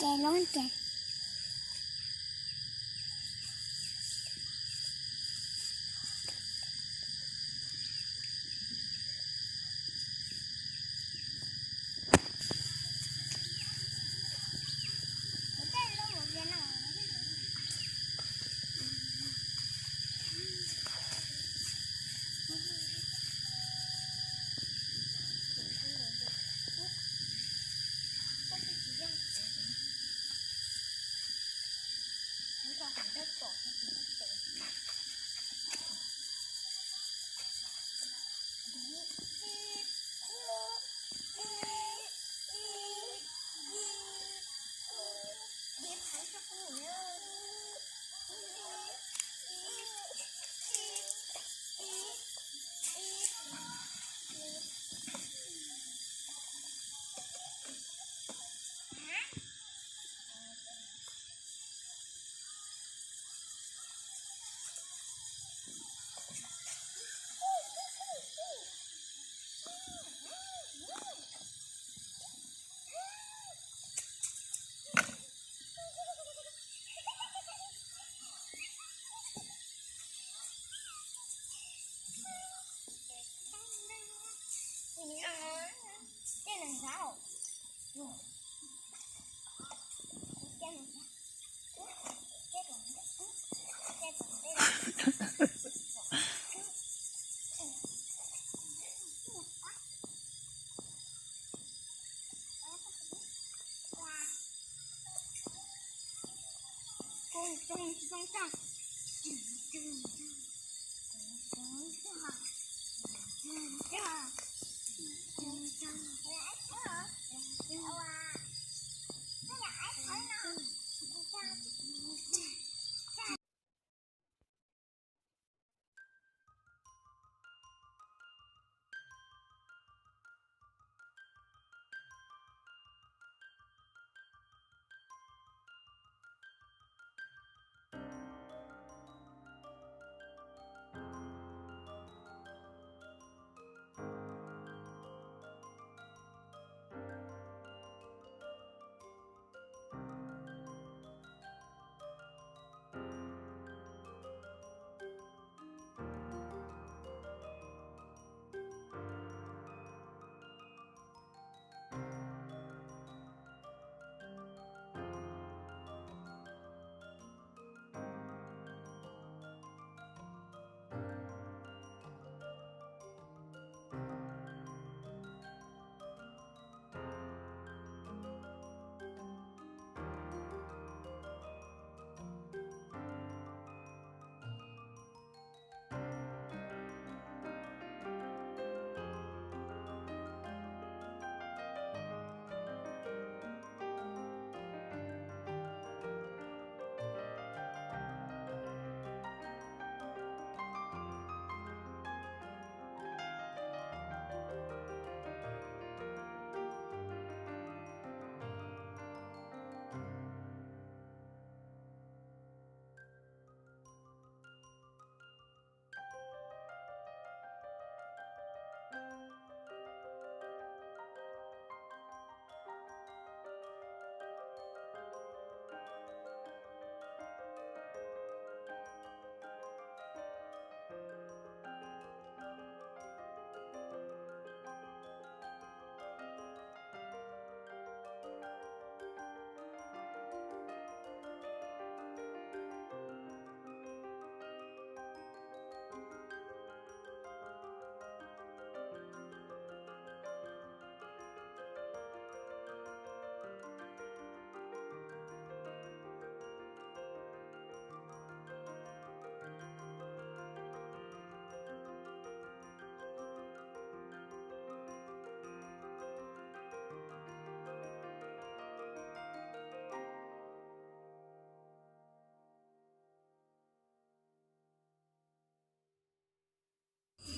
Los ces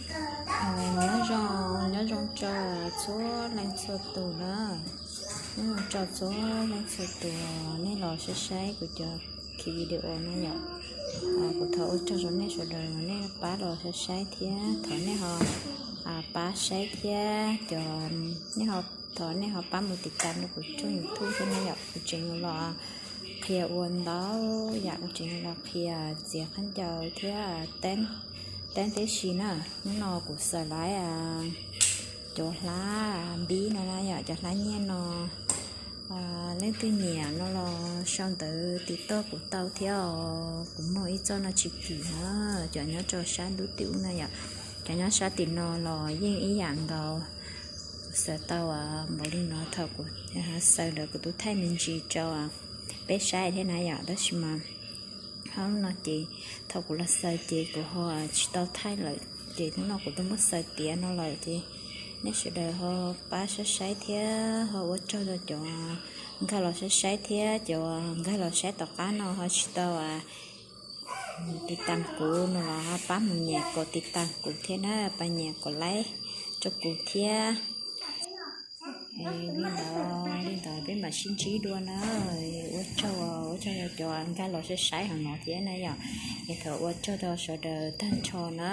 Nyob zoo, nyob zoo tso txhua leej txhua tus na. Nyob zoo tso txhua leej txhua tus, nej los saib saib kuv cov ki video no yom. Kuv thov ua tsaug rau nej sawv daws nej pab los saib saib thiab thov nej ho pab saib thiab cov, nej ho Thov nej ho pab mus tiv tas rau kuv tshooj YouTube thiab na yom. Kuv tseem los qhia ua ntau yam, kuv tseem los qhia txiav khaub ncaws thiab teeb teb si na. Hnub no kuv xaws lawm cov hlab npib no na yom, cov hlab nyiaj no. Leej twg nyiam no los sau ntawv tiv toj kuv tau thiab os. Kuv muag ib txoj no tsis kim na, cov nyob rau sab ntuj tim ub na yom, cov nyob sab tim no los yeej ib yam nkaus. Kuv xaws tau npaum li no thaum kuv xaws ntawd kuv twb thaij me ntsis rau peb saib thiab na yom, tab sis mas hnub no ces thaum kuv los xaws ces kuv ho tsis tau thaij lawm, ces hnub no kuv twb muab xaws tiav no lawm ces nej sawv daws ho pab saib saib thiab ho ua tsaug rau cov nkag los saib saib thiab cov nkag los saib tom qab no ho tsis tau tiv tas kuv no los ho pab mus nyem kom tiv tas kuv thiab na, pab nyem kom like rau kuv thiab. Li ntawd, li ntawd peb mam sib ntsib dua na. Ua tsaug, ua tsaug rau cov nkag los saib saib hauv no thiab na yom. Es thov ua tsaug rau sawv daws tag nrho na.